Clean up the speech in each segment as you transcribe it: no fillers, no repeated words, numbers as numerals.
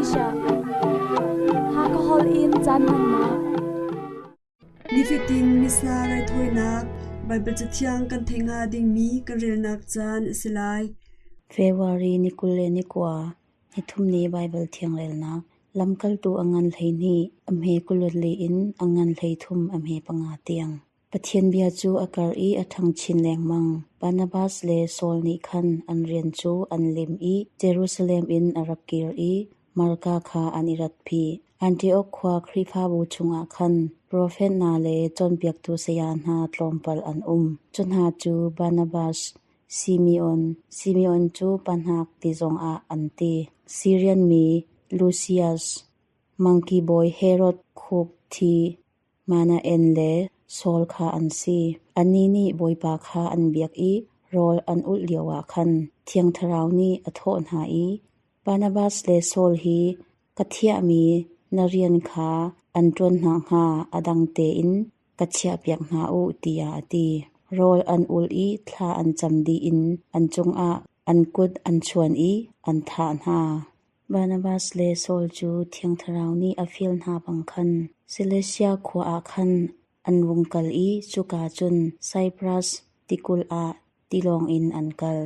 Asia. Hakha holh in caan hmannak. Nifatin Missa raithawinak Baibal Cathiang kan theih hnga dingmi kan relnak caan a si lai. February ni 29, nithumni Baibal Thiang relnak, Lamkaltu a ngan 12, a hme 24 in a ngan 33 a hme panga tiang. Pathian bia cu a karh i a ṭhang chin lengmang. Barnabas le Saul nih khan an rian cu an lim i Jerusalem in a rak kir i Marka kha an i ratpi. Antiok khua Khrihfabu chungah khan profet hna le cawnpiaktu saya hna tlawmpal an um. Cu hna cu Barnabas, Simeon, Simeon cu Pahnak ti zongah an ti, Sirian mi Lusias, Mangki bawi Herod khuk thi Manaen le Saul kha an si. Annih nih Bawipa kha an biak i rawl an ulh lioah khan Thiang Thlarau nih a thawh hna i, Barnabas le Saul hi ka thiahmi na rian kha an ṭuan nakhnga a dang tein ka chiahpiak hna u, tiah a ti. Rawl an ulh i thla an cam dih in an cungah an kut an chuan i an thah hna. Barnabas le Saul cu Thiang Thlarau nih a fial hna bang khan Seleusia khua ah khan an vung kal i cuka cun Saipras tikulh ah tilawng in an kal.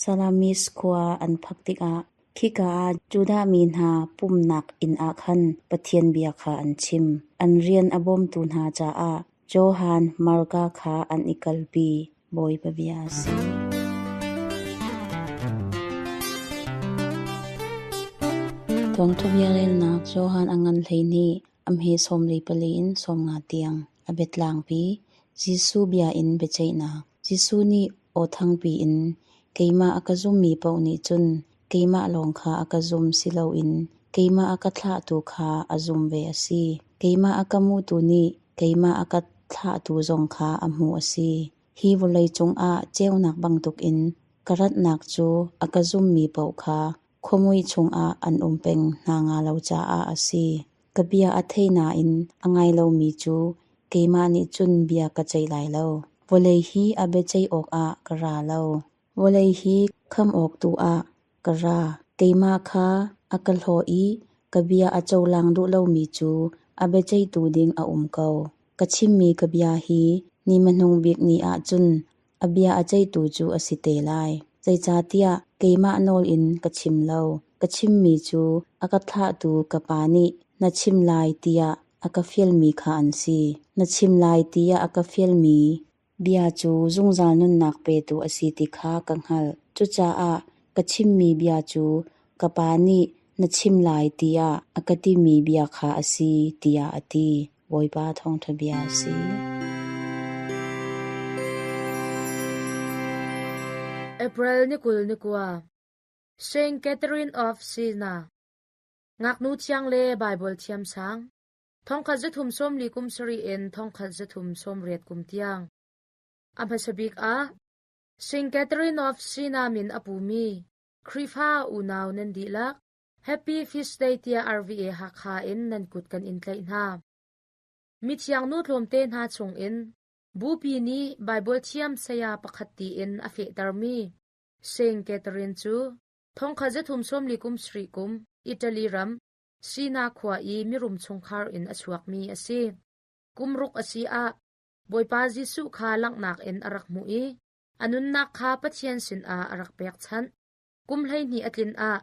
Salamis khua an phak tikah khika ah Judah mi hna pumhnak inn ah khan Pathian bia kha an chim. An rian a bawmtu hna caah Johan Marka kha an i kalpi. Bawipa bia a si. Thawngṭha bia relnak Johan a ngan 12, a hme 44 in 50 tiang. A biatlangpi, Jesuh bia in biaceihnak. Jesuh nih aw thangpi in, Keimah a ka zummi paoh nih cun keimah lawng kha a ka zum si loin keimah a ka thlahtu kha a zum ve a si. Keimah a ka hmutu nih keimah a ka thlahtu zong kha a hmuh a si. Hi vawlei cungah ceunak bantukin ka ratnak cu a ka zummi paoh kha khuamui chungah an um peng hna hnga lo caah a si. Ka bia a thei nain a ngai lomi cu keimah nih cun bia ka ceih lai lo. Vawlei hi a biaceih awkah ka ra lo. Vawlei hi khamh awk tu ah ka ra. Keimah kha a ka hlaw i ka bia a cohlang duh lomi cu a biaceihtu ding a um ko. Ka chimmi ka bia hi ni hmanung bik ni ah cun a bia a ceihtu cu a si te lai. Zeicahtiah keimah nawl in ka chim lo. Ka chimmi cu a ka thlahtu ka Pa nih na chim lai tiah a ka fialmi kha an si. Na chim lai tiah a ka fialmi bia cu zungzal nunnak petu a si ti kha ka hngalh. Cucaah ka chimmi bia cu ka Pa nih na chim lai tiah a ka timi bia kha a si, tiah a ti. Bawipa thawngṭha bia a si. April ni 29, Saint Catherine of Siena, Ngaknu thiang le Baibal thiamsang, 1340 kum sarih in 1380 kum tiang. A hmasa bik ah Saint Catherine of Siena min a pumi Khrihfa unau nan dihlak Happy Feast Day tiah RVA Hakha in nan kut kan in tlaih hna. Mithiang nu tlawmte hna chungin Bupi nih Baibal thiam saya pakhat tiin a fehtermi Saint Catherine cu 1340 kum sarih kum Italy ram Siena khua i mirum chungkhar in a chuakmi a si. Kum ruk a si ah Bawipa Jesuh kha langhnak in a rak hmuh i a nunnak kha Pathian sinah a rak pekchanh. Kum 12 a tlin ah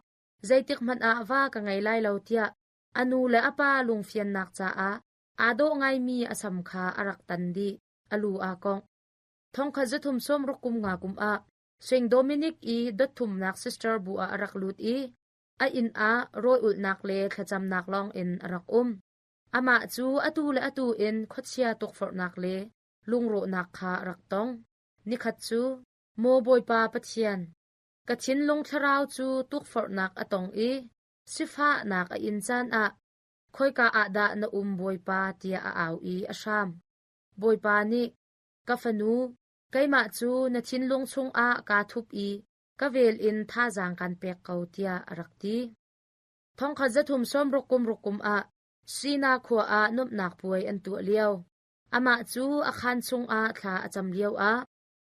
zeitik hmanh ah va ka ngei lai lo tiah a nu le a pa lungfiannak caah aa dawh ngaimi a sam kha a rak tan dih, a lu aa kongh. 1360 kum nga kum ah Saint Dominic i dotthumnak sister bu ah a rak lut i a inn ah rawl ulhnak le thlacamnak lawng in a rak um. Amah cu atu le atu in khuachia tukforhnak le lungrawhnak kha a rak tong. Nikhat cu, Maw Bawipa Pathian, ka thinlung thlarau cu tukforhnak a tong i sifahnak a in caan ah khoika ah dah na um Bawipa tiah a au i a hram. Bawipa nih, Ka fanu, keimah cu na thinlung chungah kaa thup i ka vel in thazaang kan pek ko tiah a rak ti. 1360 kum ruk kum ah Sina khua ah nuamhnak puai an tuah lio. Amah cu a khaan chungah thla a cam lioah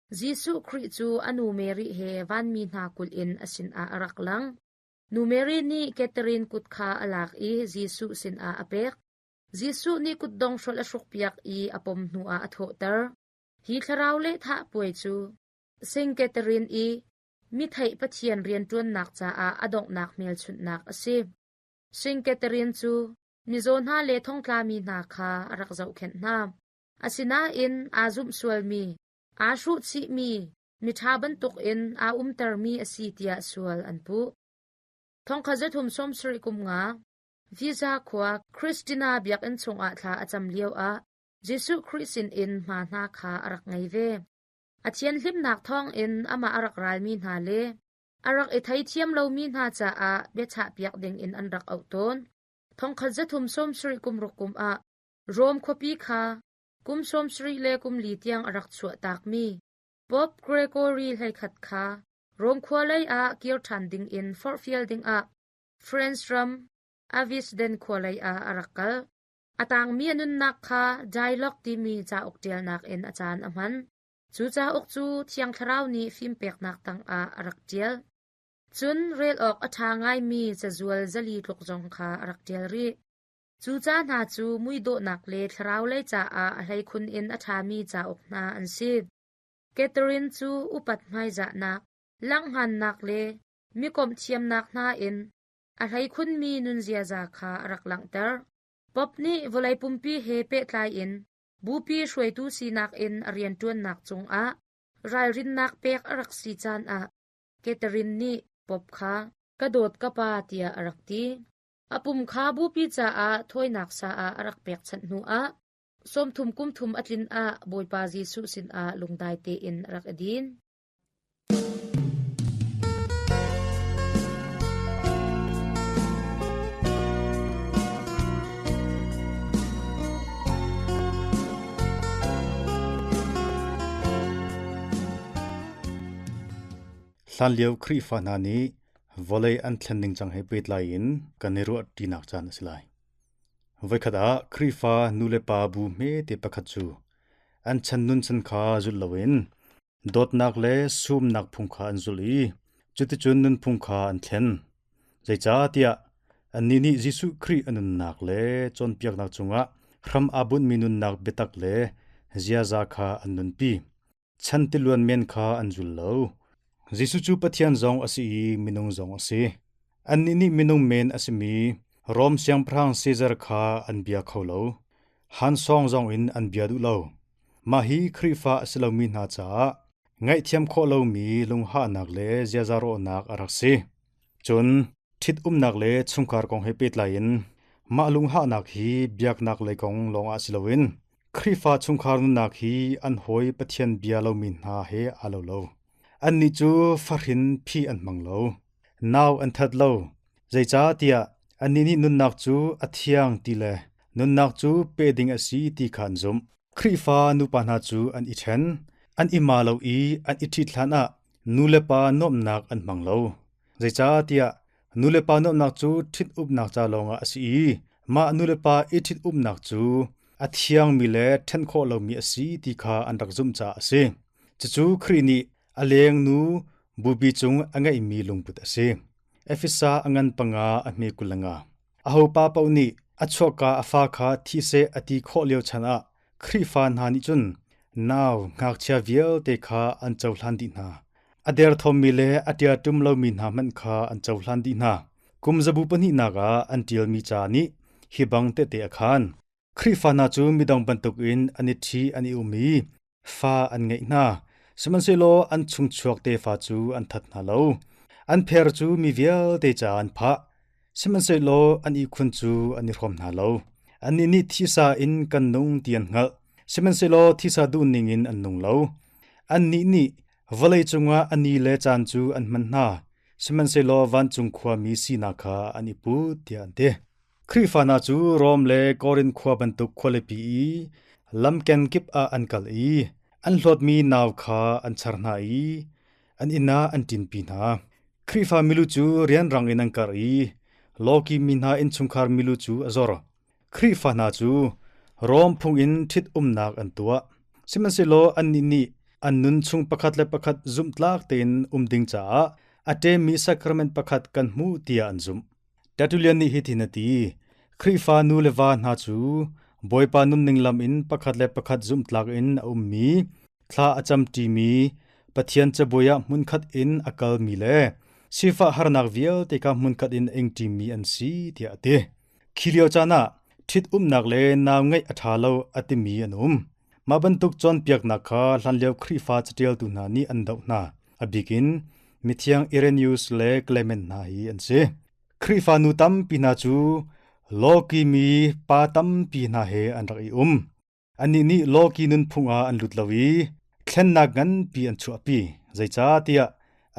Jesuh Khrih cu a nu Mary he vanmi hna kulh in a sinah a rak lang. Nu Mary nih Catherine kut kha a lak i Jesuh sinah a pek. Jesuh nih kutdong hrolh a hrukpiak i a pom hnuah a thawhter. Hi thlarau lehthah puai cu Saint Catherine i mi theih Pathian rianṭuannak caah a donghnak hmelchunhnak a si. Saint Catherine cu mizaw hna le thongtlami hna kha a rak zohkhenh hna. Asinain aa zumh sualmi, aa hruhchihmi, miṭha bantukin aa umtermi a si tiah sual an puh. Thongkhat zathum sawmsarih kum nga, Visa khua Christina biakinn chungah thla a cam lioah Jesuh Khrih sinin hma hna kha a rak ngei ve. A thianhlimnak thawngin amah a rak ralmi hna le a rak i theithiam lomi hna caah biachahpiak dingin an rak auh tawn. Thongkhat zathum sawmsarih kum ruk kum ah Rom khuapi kha kum 74 le kum li tiang a rak chuahtakmi Pope Gregory 11 kha Rom khua lei ah kir ṭhan dingin forhfial dingah France ram Avisden khua lei ah a rak kal. A tangmi a nunnak kha Dialogue timi cauk ṭialnak in a caan a hman. Cu cauk cu Thiang Thlarau nih fimpeknak tangah a rak ṭial. Cun rel awk a ṭha ngaimi cazual 400 tluk zong kha a rak ṭial rih. Cu ca hna cu muidawhnak le thlaraulei caah a hleikhun in a ṭhami cauk hna an si. Catherine cu upat hmaizahnak, langhhngannak le mikomh thiamnak hna in a hleikhunmi nun ziaza kha a rak langhter. Pope nih vawlei pumpi he pehtlai in bupi hruaitu sinak in a rianṭuannak cungah ralrinnak pek a rak si caan ah Catherine nih Pope kha ka dawt ka pa tiah a rak ti. A pum kha bupi caah thawinak sa ah a rak pekchanh hnuah 30 kum thum a tlin ah Bawipa Jesuh sinah lungdai tein a rak i din. Hlanlio Khrihfa hna nih vawlei an thlen ningcang he pehtlai in kan i ruahṭinak caan a si lai. Voikhat ah Khrihfa nulepa bu hmete pakhat cu an chan nunchan kha zulh loin dawtnak le sumnak phung kha an zulh i cuticun nunphung kha an thlen. Zeicahtiah annih nih Jesuh Khrih a nunnak le cawnpiaknak cungah hram aa bunhmi nunnak biatak le ziaza kha an nunpi. Chan tiluan men kha an zul lo. Jesuh cu Pathian zong a si i minung zong a si. Annih nih minung men a simi Rom siangpahrang Caesar kha an bia kho lo. Hansawng zong in an bia duh lo. Mah hi Khrihfa a si lomi hna caah ngaihthiam khawh lomi lunghahnak le ziaza rawhnak a rak si. Cun ṭhitumnak le chungkhar kong he pehtlai in mah lunghahnak hi biaknak lei kong lawngah si loin Khrihfa chungkhar nunnak hi an hawi Pathian bia lomi hna he aa lo lo. Annih cu fahrin phih an hmang lo. Nau an that lo. Zeicahtiah annih nih nunnak cu a thiang ti le nunnak cu pe ding a si ti kha an zumh. Khrihfa nupa hna cu an i ṭhen, an i ma lo i an i ṭhit hlanah nu le pa nuamhnak an hmang lo. Zeicahtiah Nulepa nuamhnak cu ṭhit-upnak ca lawngah a si i mah nulepa i ṭhit-umnak cu a thiangmi le ṭhen khawh lomi a si ti kha an rak zumh caah a si. Cucu Khrih nih a lengnu bupi cung a ngeihmi lungput a si. Efesa a ngan panga a hme 25. Ahopa paoh nih a chuakka a fa kha thi seh a ti khawh lio chan ah Khrihfa hna nih cun nau ngakchia vialte kha an cohlan dih hna. A derthawmmi le a ṭiaṭum lomi hna hmanh kha an cohlan dih hna. Kum zabu pahnihnak ah an ṭialmi ca nih hi bang tehte a khaan. Khrihfa hna cu midang bantukin an i ṭhi an i um i fa an ngeih hna. Sihmanhsehlaw an chungchuak tefa cu an that hna lo. An pher cu mi vialte caah an phah. Sihmanhsehlaw an ihkhun cu an i hrawm hna lo. Annih nih thisa in kan nung ti an hngalh. Sihmanhsehlaw thisa duhning in an nung lo. Annih nih vawlei cungah a ni le caan cu an hman hna, sihmanhsehlaw vancung khuami sinak kha an i put, tiah an ti. Khrihfa hna cu Rom le Korin khua bantuk khualipi i lamken kip ah an kal i an hlawtmi nau kha an char hna i an inn ah an ṭinpi hna. Khrihfa milu cu rianrang in an karh i lawki mi hna innchungkhar milu cu a zor. Khrihfa hna cu Rom phung in ṭhitumnak an tuah. Sihmanhsehlaw annih nih an nun chung pakhat le pakhat zumhtlak tein um ding caah a ṭemmi sacrament pakhat kan hmuh tiah an zumh. Tertullian nih hitin a ti, Khrihfa nu le va hna cu Bawipa nunning lam in pakhat le pakhat zumhtlak in a ummi, thla a camṭimi, Pathian cabuai ah hmunkhat in a kalmi le sifah harnak vialte kha hmunkhat in a ingṭimi an si tiah a ti. Khi lio caan ah ṭhitumnak le nau ngeih a ṭha lo a timi an um. Mah bantuk cawnpiaknak kha hlanlio Khrihfa caṭialtu hna nih an doh hna. A bik in mithiang Irenaeus le Clement hna hi an si. Khrihfa nu tampi hna cu lawki mi pa tampi hna he an rak i um. Annih nih lawki nunphung ah an lut lo i thlennak nganpi an chuahpi. Zeicahtiah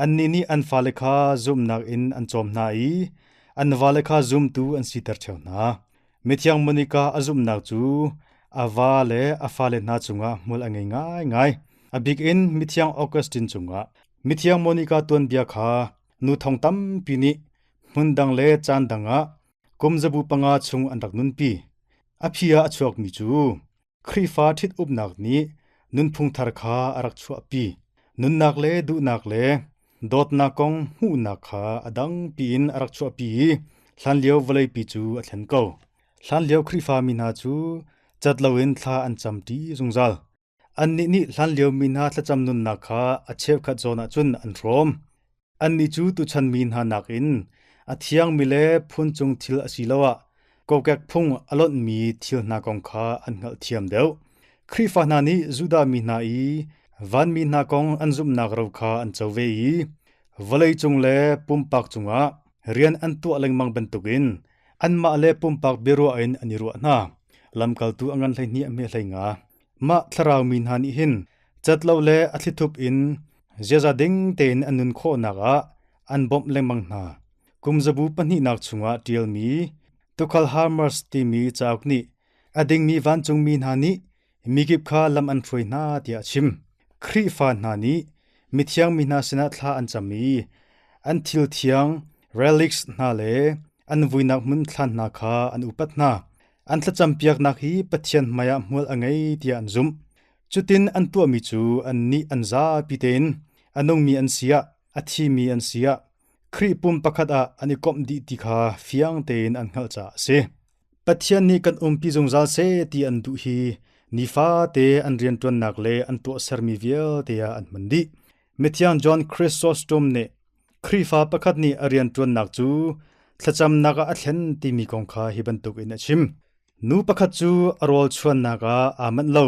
annih nih an fale kha zumhnak in an cawm hna i an vale kha zumtu an siter ṭheo hna. Mithiang Monica a zumhnak cu a va le a fale hna cungah hmual a ngei ngaingai. A bik in Mithiang Augustine cungah. Mithiang Monica tuanbia kha nu thong tampi nih hmun dang le caan dang ah kum zabu panga chung an rak nunpi. A phi ah a chuakmi cu Khrihfa ṭhit-upnak nih nunphung thar kha a rak chuahpi. Nunnak le duhnak le dawtnak kong hmuhnak kha a dangpi in a rak chuahpi i hlanlio vawleipi cu a thlen ko. Hlanlio Khrihfa mi hna cu cat loin thla an camṭi zungzal. Annih nih hlanlio mi hna thlacam nunnak kha a cheukhat zawn ah cun an hrawm. Annih cu tuchan mi hna nakin a thiangmi le phuncung thil asiloah kokek phung a lonhmi thil hna kong kha an hngalhthiam deuh. Khrihfa hna nih Judah mi hna i vanmi hna kong an zumhnak ro kha an co ve i vawleicung le pumpak cungah rian an tuah lengmang bantukin anmah le pumpak biaruah in an i ruah hna. Lamkaltu a ngan 12 a hme 15. Mah thlarau mi hna nih hin cat lo le a thlithup in ziaza ding tein an nun khawhnak ah an bawmh lengmang hna. Kum zabu pahnihnak chungah ṭialmi Tukhal Harmers timi cauk nih a dingmi vancungmi hna nih mikip kha lam an hruai hna tiah a chim. Khrihfa hna nih mithiang mi hna sinah thla an cam i an thil thiang relics hna le an vuinak hmun thlan hna kha an upat hna. An thlacampiaknak hi Pathian hmaiah hmual a ngei tiah an zumh. Cutin an tuahmi cu annih an zapi tein a nungmi an si ah, a thimi an si ah, Khrih pum pakhat ah an i komh dih ti kha fiang tein an hngalh caah a si. Pathian nih kan umpi zungzal seh ti an duh hi nifate an rianṭuannak le an tuahsermi vialte ah an hman dih. Mithiang John Chrysostom nih Khrihfa pakhat nih a rianṭuannak cu thlacamnak ah a thlen timi kong kha hi bantukin a chim. Nu pakhat cu a rawl chuannak ah aa manh lo,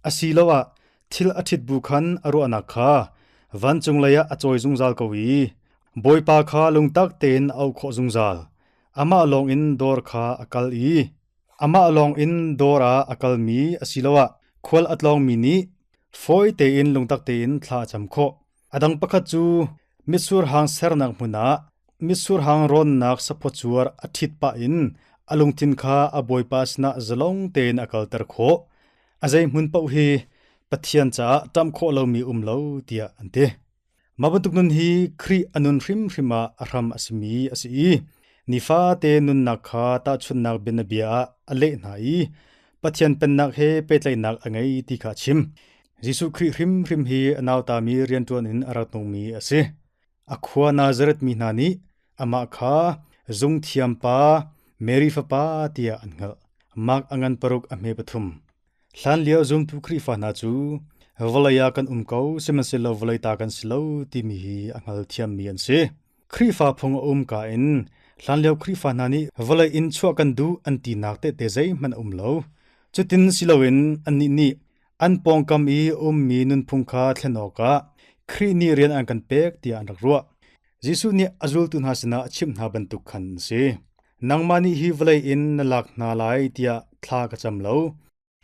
asiloah thil a ṭhit bu khan a ruahnak kha vancung lei ah a cawi zungzal ko i Bawipa kha lungtak tein a auh khawh zungzal. Amah lawngin dawr kha a kal i amah lawngin dawr ah a kalmi asiloah khual a tlawngmi nih fawi tein lungtak tein thla a cam khawh. A dang pakhat cu mitsur hang sernak hmun ah mitsur hang rawnnak saphaw cuar a ṭhit pah in a lungthin kha a bawipa sinah zalong tein a kalter khawh. A zei hmun paoh hi Pathian caah ṭamh khawh lomi um lo tiah an ti. Mah bantuk nun hi Khrih a nun hrimhrim ah a hram a simi a si i nifate nunnak kha tahchunhnak bianabia ah a leh hna i Pathian Pennak he pehtlaihnak a ngei ti kha a chim. Jesuh Khrih hrimhrim hi a nautami rianṭuan in a rak nungmi a si. A khua Nazareth mi hna nih amah kha zungthiam pa Mary fapa tiah an hngalh. Mark a ngan paruk a hme pathum. Hlanlio zumtu Khrihfa hna cu vawlei ah kan um ko sihmanhsehlaw vawlei ta kan si lo timi hi a hngalthiammi an si. Khrihfa phung a um ka in hlanlio Khrihfa hna nih vawlei in chuah kan duh an tinak tehte zeihmanh a um lo. Cutin si loin annih nih an pawngkam i ummi nunphung kha thlen awkah Khrih nih rian an kan pek tiah an rak ruah. Jesuh nih a zultu hna sinah a chimh hna bantuk khan an si. Nangmah nih hi vawlei in na lak hna lai tiah thla ka cam lo.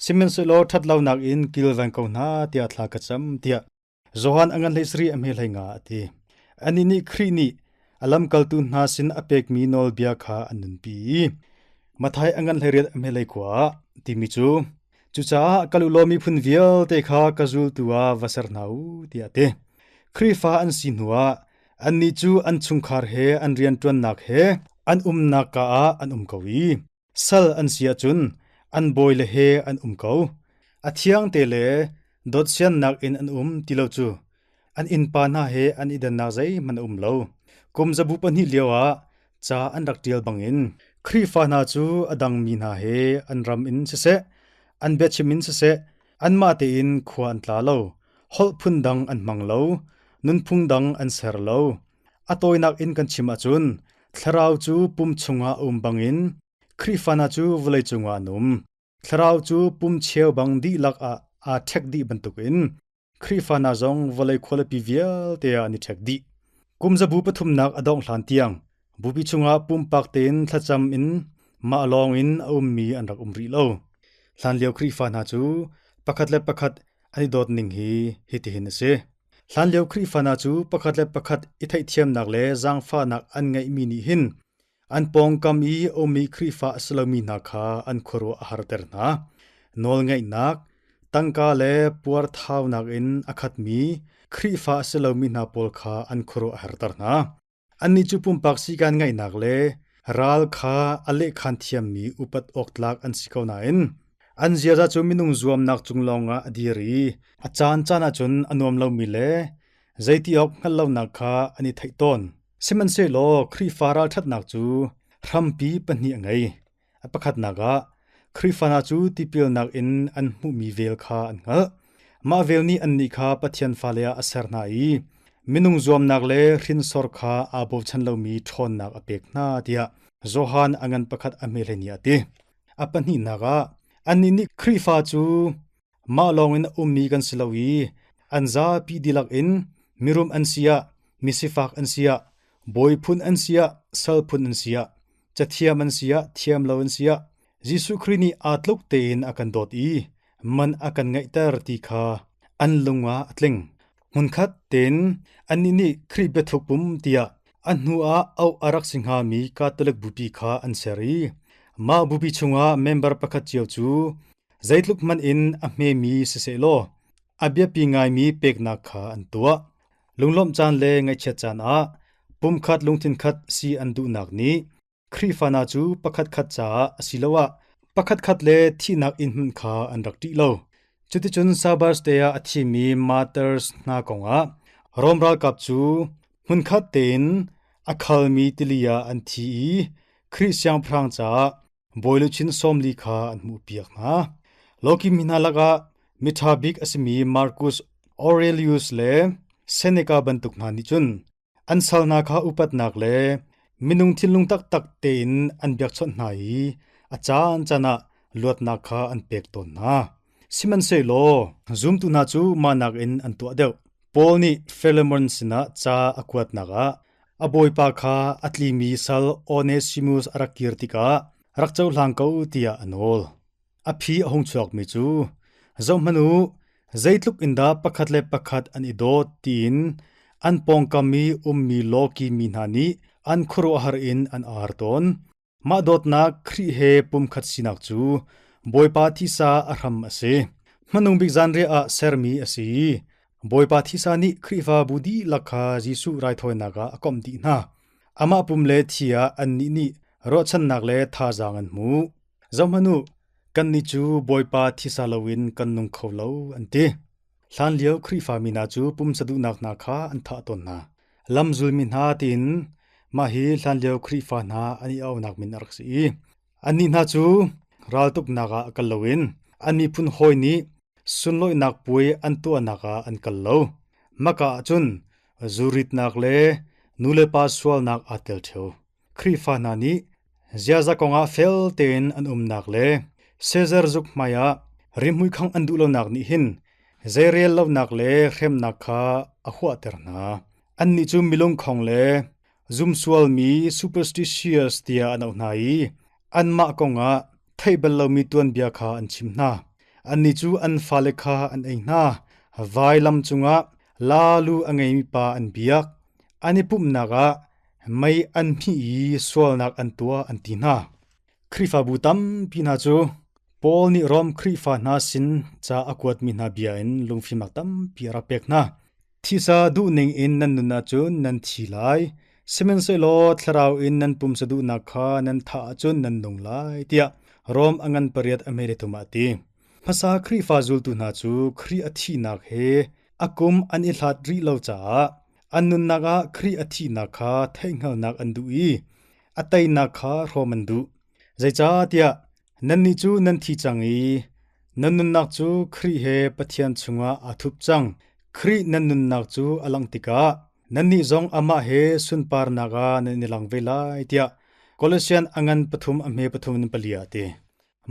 Sihmanhsehlaw ṭhatlonak in kilveng ko hna tiah thla ka cam tiah Johan a ngan hlei sarih a hme hlei nga a ti. Anih nih Khrih nih a lamkaltu hna sin a pekmi nawlbia kha an nunpi i Matthai a ngan hlei riat a hme hlei khua ah timi cu cucaah kal u law miphun vialte kha ka zultu ah va ser hna u tiah a ti. Khrihfa an si hnuah annih cu an chungkhar he an rianṭuannak he an umnak ka ah an um ko i Sal an si ahcun an bawile he an um ko. A thiangte le dawtsiannak in an um ti lo cu an innpa hna he an i dannak zeihmanh a um lo. Kum zabu pahnih lioah ca an rak ṭial bangin Khrihfa hna cu a dangmi hna he an ram in siseh, an biachim in siseh, anmah tein khua an tla lo, holh phun dang an hmang lo, nunphung dang an ser lo. A tawinak in kan chim ahcun thlarau cu pum chungah a um bangin Khrihfa hna cu vawleicung ah an um. Thlarau cu pum cheubang dihlak ah aa ṭhek dih bantukin Khrihfa hna zong vawlei khualipi vialte ah an i ṭhek dih. Kum zabu pathumnak a dongh hlan tiang bupi chungah pumpak tein thlacam in mah lawng in a ummi an rak um rih lo. Hlanlio Khrihfa hna cu pakhat le pakhat an i dawt ning hi hitihin a si. Hlanlio Khrihfa hna cu pakhat le pakhat i theihthiamnak le zaangfahnak an ngeihmi nih hin An pawngkam i a ummi Khrihfa a si lomi hna kha an khuaruah a harter hna. Nawlngaihnak, tangka le puarthaunak in a khatmi Khrihfa a si lomi hna pawl kha an khuaruah a harter hna. Annih cu pumpak sikan ngaihnak le ral kha a lehkhan thiammi upat awk tlak an si ko nain an ziaza cu minung zuamnak cung lawngah a dir i a caancaan ahcun a nuam lomi le zeiti awk hngalh lonak kha an i theih tawn. Sihmanhsehlaw Khrihfa ralṭhatnak cu hrampi pahnih a ngei. A pakhatnak ah, Khrihfa hna cu tipilnak in an hmuhmi vel kha an hngalh. Mah vel nih annih kha Pathian fale ah a ser hna i minung zuamnak le hrinsor kha aa bochan lomi ṭhawnnak a pek hna tiah Johan a ngan pakhat a hme hlei nih a ti. A pahnihnak ah, annih nih Khrihfa cu Mah lawngin a ummi kan si lo i an zapi dihlak in mirum an si ah, misifak an si ah, bawi phun an si ah, sal phun an si ah, cathiam an si ah, thiam lo an si ah, Jesuh Khrih nih aa tluk tein a kan dawt i man a kan ngeihter ti kha an lung ah a tling. Hmunkhat tein annih nih Khrih biathuk pum tiah a hnu ah auh a rak si hngami Catholic bupi kha an ser i mah bupi chungah member pakhat cio cu Zeitluk hmanh in a hmemi sisehlaw a biapi ngaimi peknak kha an tuah. Lunglawmh caan le ngaihchiat caan ah pumkhat lungthin khat si an duhnak nih Khrihfa hna cu pakhatkhat caah asiloah pakhatkhat le thihnak inn hmanh kha an rak ṭih lo. Cuticun Sabbath te ah a thimi martyrs hna kongah Rom ralkap cu hmunkhat tein a khalmi tili ah an thi i Khrih Siangpahrang caah Bawiluchin 40 kha an hmuhpiak hna. Lawki mi hna lakah miṭha bik a simi Marcus Aurelius le Seneca bantuk hna nih cun an sal hna kha upatnak le minung thinlung taktak tein an biakchawnh hna i a caancaan ah luatnak kha an pek tawn hna. Sihmanhsehlaw zumtu hna cu mah nakin an tuah deuh. Paul nih Philemon sinah ca a kuatnak ah A bawipa kha a tlimi sal Onesimus a rak kir tikah rak cohlang ko tiah a nawl. A phi a hung chuakmi cu, Zohhmanh u, zeitluk in dah pakhat le pakhat an i dawt tiin an pawngkam i ummi lawki mi hna nih an khuaruahhar in an ar tawn. Mah dawtnak Khrih he pumkhat sinak cu Bawipa thisa a hram a si. Hmanung bik zanriah ah sermi a si i Bawipa thisa nih Khrihfabu dihlak kha Jesuh raithawinak ah a komh dih hna. Amah pum le thi ah annih nih ruahchannak le thazaang an hmu. Zohhmanh u, kannih cu Bawipa thisa loin kan nung kho lo, an ti. Hlanlio Khrihfa mi hna cu pumsa duhnak hna kha an thah tawn hna. Lamzulmi hna tiin mah hi hlanlio Khrihfa hna an i auhnak min a rak si i annih hna cu raltuknak ah kal loin an miphun hawi nih sunlawihnak puai an tuahnak ah an kal lo. Maka ah cun zuritnak le nulepa sualnak aa tel ṭheo. Khrihfa hna nih ziaza kongah fel tein an umnak le Caesar zuk hmaiah rimhmui khangh an duh lonak nih hin zeirel lonak le hremnak kha a huahter hna. Annih cu milungkhong le zumsualmi superstitious tiah an auh hna i anmah kongah theih bal lomi tuanbia kha an chim hna. Annih cu an fale kha an ei hna. Vailam cungah laalu a ngeimi pa an biak. An i pumhnak ah mei an hmih i sualnak an tuah an ti hna. Khrihfabu tampi hna cu Paul nih Rom Khrihfa hna sin ca a kuatmi hna bia in lungfimnak tampi a rak pek hna. Thisa duhning in nan nun ahcun nan thi lai, sihmanhsehlaw thlarau in nan pumsa duhnak kha nan thah ahcun nan nung lai, tiah Rom a ngan pariat a hme le thum ah a ti. Hmasa Khrihfa zultu hna cu Khrih a thihnak he a kum an i hlat rih lo caah. An nunnak ah Khrih a thihnak kha theihhngalhnak an duh i a teinak kha hrawm an duh. Zeicahtiah nannih cu nan thi cang i nan nunnak cu Khrih he Pathian chungah aa thup cang. Khrih nan nunnak cu a langh tikah nannih zong amah he sunparnak ah nan i lang ve lai tiah Kolosian a ngan pathum a hme pathum in pali ah a ti.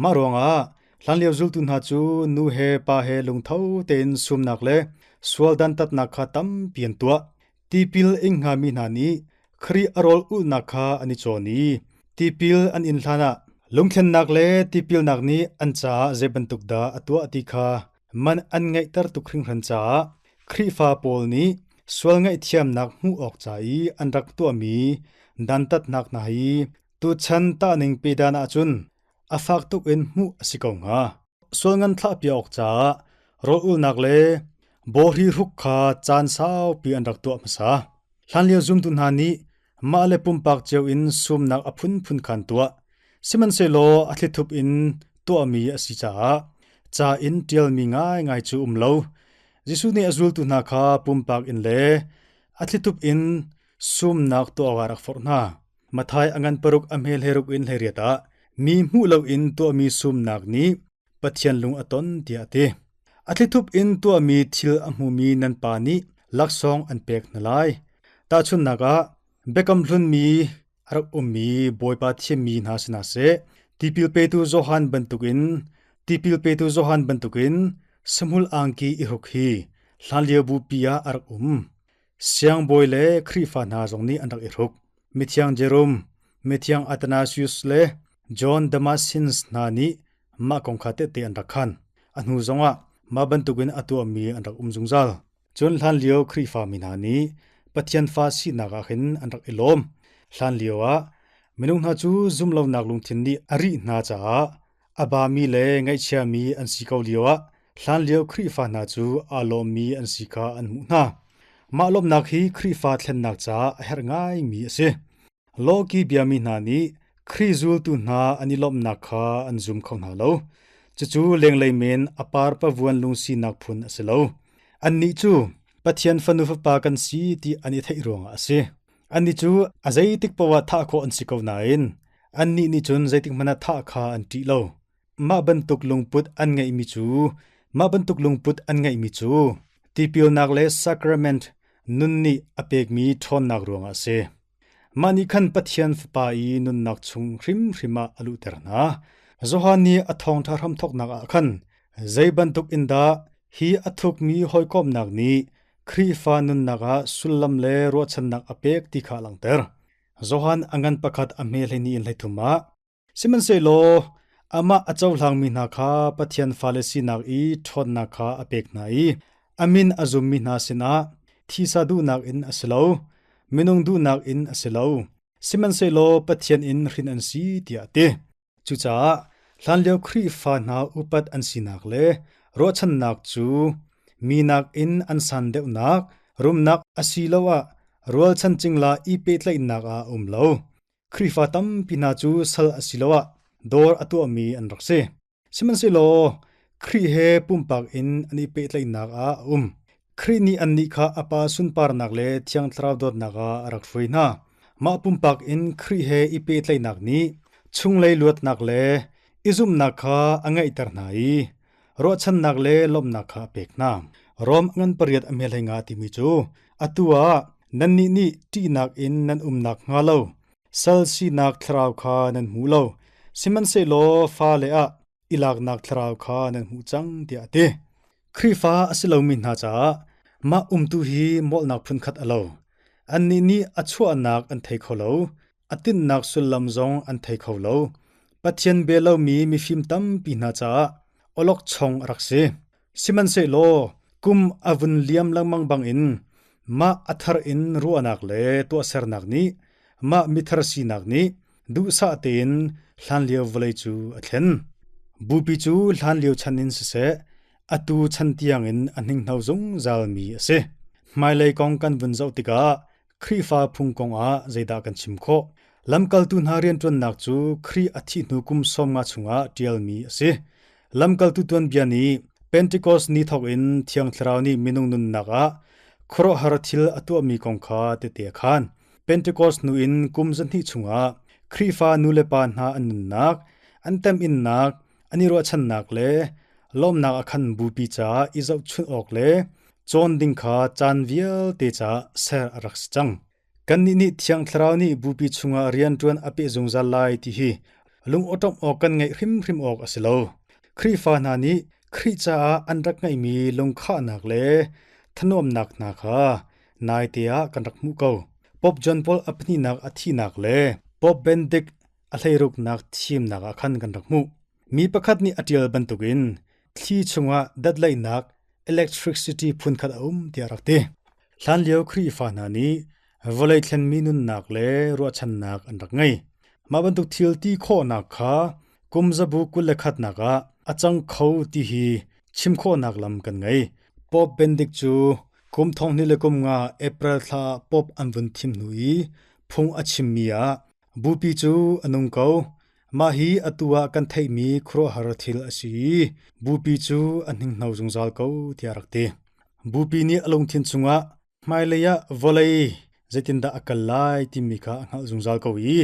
Mah ruangah hlanlio zultu hna cu nu he pa he lungtho tein sumnak le sual dantatnak kha tampi an tuah. Tipil ing hngami hna nih Khrih a rawl ulhnak kha an i cawn i tipil an in hlanah lungthlennak le tipilnak nih an caah zei bantuk dah a tuah ti kha man an ngeihter tuk hringhran caah Khrihfa pawl nih sual ngaihthiamnak hmuh awk ca i an rak tuahmi dantatnak hna hi tuchan tahning pedan ahcun a fak tuk in hmuh a si ko hnga. Sual ngan thlahpiak awk caah rawl ulnak le bawhri hruk kha caan saupi an rak tuah hmasa. Hlanlio zumtu hna nih mah le pumpak cio in sumnak a phunphun kha an tuah. Sihmanhsehlaw a thlithup in tuahmi a si caah ca in ṭialmi ngaingai cu um lo. Jesuh nih a zultu hna kha pumpak in le a thlithup in sumnak tuah awkah a rak forh hna. Matthai a ngan paruk a hme hleiruk in hleiriat ah mi hmuh loin tuahmi sumnak nih Pathian lung a ton tiah a ti. A thlithup in tuahmi thil a hmumi nan pa nih laksawng an pek hna lai. Tahchunhnak ah, Biakam hlunmi a rak ummi Bawipa thimmi hna si hna seh, tipil petu Johan bantukin tipil petu Johan bantukin sahmul angki i hruk hi hlanlio bupi ah a rak um. Siangbawi le Khrihfa hna zong nih an rak i hruk. Mithiang Jerome, Mithiang Athanasius le John Damascenes hna nih mah kong kha tehte an rak khan. A hnu zongah mah bantukin a tuahmi an rak um zungzal. Cun hlanlio Khrihfa mi hna nih Pathian fa sinak ah khin an rak i lawm. Hlanlio ah minung hna cu zumlonak lungthin nih a rih hna caah A bami le ngaihchiami an si ko lioah hlanlio Khrihfa hna cu aa lawmmi an si kha an hmuh hna. Mah lawmhnak hi Khrihfa thlennak caah a herh ngaimi a si. Lawki biami hna nih Khrih zultu hna an i lawmhnak kha an zum kho hna lo. Cucu lenglei men a par pavuan lungsinak phun a si lo. Annih cu Pathian fanu fapa kan si ti an i theih ruangah a si. Annih cu a zeitik paoh ah thah khawh an si ko nain annih nih cun zeitik hmanh ah thah kha an ṭih lo. Mah bantuk lungput an ngeihmi cu mah bantuk lungput an ngeihmi cu tipilnak le sacrament nun nih a pekmi ṭhawnnak ruangah a si. Mah nih khan Pathian Fapa i nunnak chung hrimhrim ah a luhter hna. Johan nih a thawngṭha hramthawknak ah khan zei bantuk in dah hi a thukmi hawikomhnak nih Khrihfa nunnak ah sullam le ruahchannak a pek ti kha a langhter. Johan a ngan pakhat a hme 12 in 13 ah Sihmanhsehlaw amah a cohlangmi hna kha Pathian fale sinak i ṭhawnnak kha a pek hna i a min a zummi hna sinah thisa duhnak in a si lo, minung duhnak in a si lo, sihmanhsehlaw Pathian in hrin an si tiah a ti. Cucaah hlanlio Khrihfa hna upat an sinak le ruahchannak cu mi nakin an san deuhnak, rumnak asiloah rualchan cingla i pehtlaihnak ah a um lo. Khrihfa tampi hna cu sal asiloah dawr a tuahmi an rak si. Sihmanhsehlaw Khrih he pumpak in an i pehtlaihnak ah a um. Khrih nih annih kha a Pa sunparnak le Thiang Thlarau dawtnak ah a rak hruai hna. Mah pumpak in Khrih he i pehtlaihnak nih chunglei luatnak le i zumhnak kha a ngeihter hna i ruahchannak le lawmhnak kha a pek hna. Rom ngan pariat a hme 15 timi cu atu ah nannih nih ṭihnak in nan um nakhnga lo sal sinak thlarau kha nan hmu lo, sihmanhsehlaw fale ah i laknak thlarau kha nan hmuh cang tiah a ti. Khrihfa a si lomi hna caah mah umtu hi molhnak phunkhat a lo. Annih nih a chuahnak an thei kho lo, a tinhnak sullam zong an thei kho lo. Pathian bia lomi mifim tampi hna caah awlokchong a rak si. Sihmanhsehlaw kum a vun liam lengmang bangin mah a thar in ruahnak le tuahsernak nih mah mithar sinak nih duhsah tein hlanlio vawlei cu a thlen. Bupi cu hlanlio chan in siseh, atu chan tiangin a hninghno zungzalmi a si. Hmailei kong kan vun zoh tikah Khrihfa phung kongah zeidah kan chim khawh? Lamkaltu hna rianṭuannak cu Khrih a thih hnu kum 50 chungah ṭialmi a si. Lamkaltu tuanbia nih Pentecost ni thawkin Thiang Thlarau nih minung nunnak ah Khuaruahhar thil a tuahmi kong kha tehte a khaan. Pentecost hnu in kum 200 chungah Khrihfa nulepa hna an nunnak, an temhinnak, an i ruahchannak le lawmhnak ah khan bupi caah i zohchunh awk le cawn ding kha caan vialte caah ser a rak si cang. Kannih nih Thiang Thlarau nih bupi chungah rianṭuan a peh zungzal lai ti hi lungawṭawmh awk kan ngeih hrimhrim awk a si lo. Khrihfa hna nih Khrih caah an rak ngeihmi lungkhahnak le thanuamnak hna kha naite ah kan rak hmuh ko. Pope John Paul a pahnihnak a thihnak le Pope Benedict a hleiruknak thimnak ah khan kan rak hmuh. Mi pakhat nih a ṭial bantukin thli chungah datlaihnak electricity phunkhat a um tiah a rak ti. Hlanlio Khrihfa hna nih vawlei thlenmi nunnak le ruahchannak an rak ngei. Mah bantuk thil ti khawhnak kha kum zabu 21nak ah a cang kho ti hi chim khawhnak lam kan ngei. Pope Benedict cu kum 2005 April thla ah Pope an vun thim hnu i phung a chimmi ah Bupi cu a nung ko. Mah hi atu ah kan theihmi khuaruahhar thil a si i bupi cu a hninghno zungzal ko tiah a rak ti. Bupi nih a lungthin chungah hmailei ah vawlei zeitindah a kal lai timi kha a hngalh zungzal ko i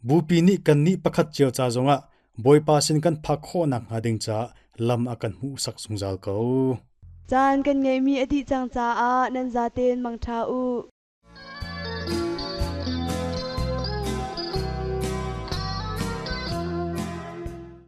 bupi nih kannih pakhat cio ca zongah Bawipa sin kan phak khawh nakhnga ding caah lam a kan hmuhsak zungzal ko. Caan kan ngeihmi a dih cang caah nan zaten mangṭha u.